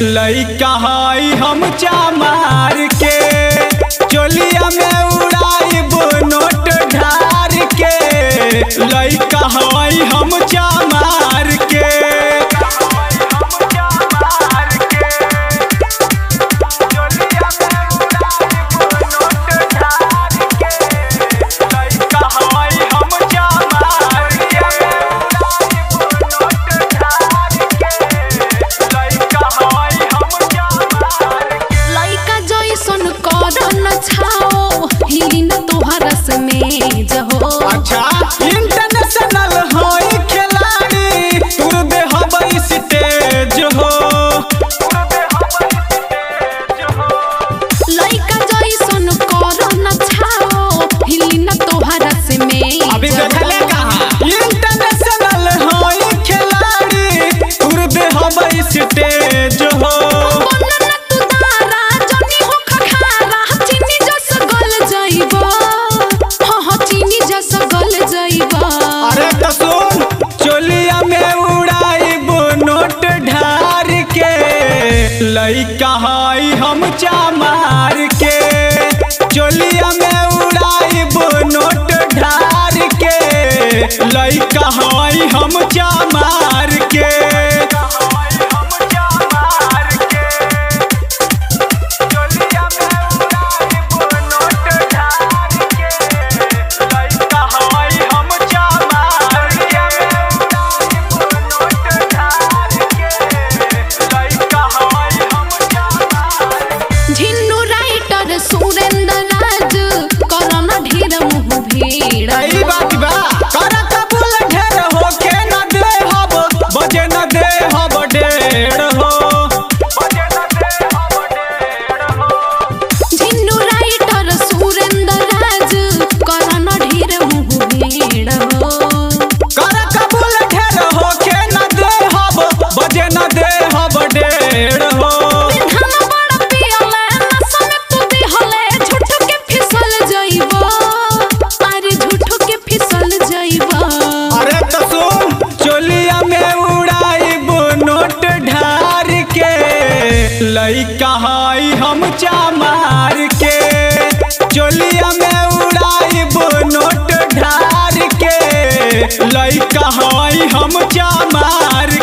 लइका हई हम चमार के, चोलिया में उड़ाइब नोट ढार के, लइका हई हम चमार के। लइका जइसन कर न छाओ, हिली न तोहरा समेज हो। अच्छा इंटरनेशनल होई खिलाड़ी, तुर दे हबई स्टेज हो। लइका जइसन कर न छाओ, हिली न तोहरा समेज अभी हो। देखले कहा इंटरनेशनल होई खिलाड़ी, तुर दे हबई स्टेज हो। बोल न तू दारा, जनी हो खखारा, चीनी जस गल जइबो। हाँ हाँ चीनी जस गल जइबो। अरे तो सुन, चोलिया में उड़ाइब नोट ढार के, लइका हई हम चमार के, चोलिया में उड़ाइब नोट ढार के, लइका हई हम चमार के। झिन्नू राइटर सुरेंद्र राज, करन ढेर मुँह भीड़। ई बात बा कर कबूल ढेर होखे न दे हब, बजे न दे हब ढेर हो। झिन्नू राइटर सुरेंद्र राज, करन ढेर मुँह भीड़ हो। कर कबूल ढेर होखे न दे हब, बजे न दे हब ढेर हो। धन बड़ पियले, नशा में तू दिहले, झूठो के फिसल जइबो। अरे झूठो के फिसल जइबो। अरे तो सुन, चोलिया में उड़ाइब नोट ढार के, लइका हई हम चमार के, चोलिया में उड़ाइब नोट ढार के, लइका हई हम चमार।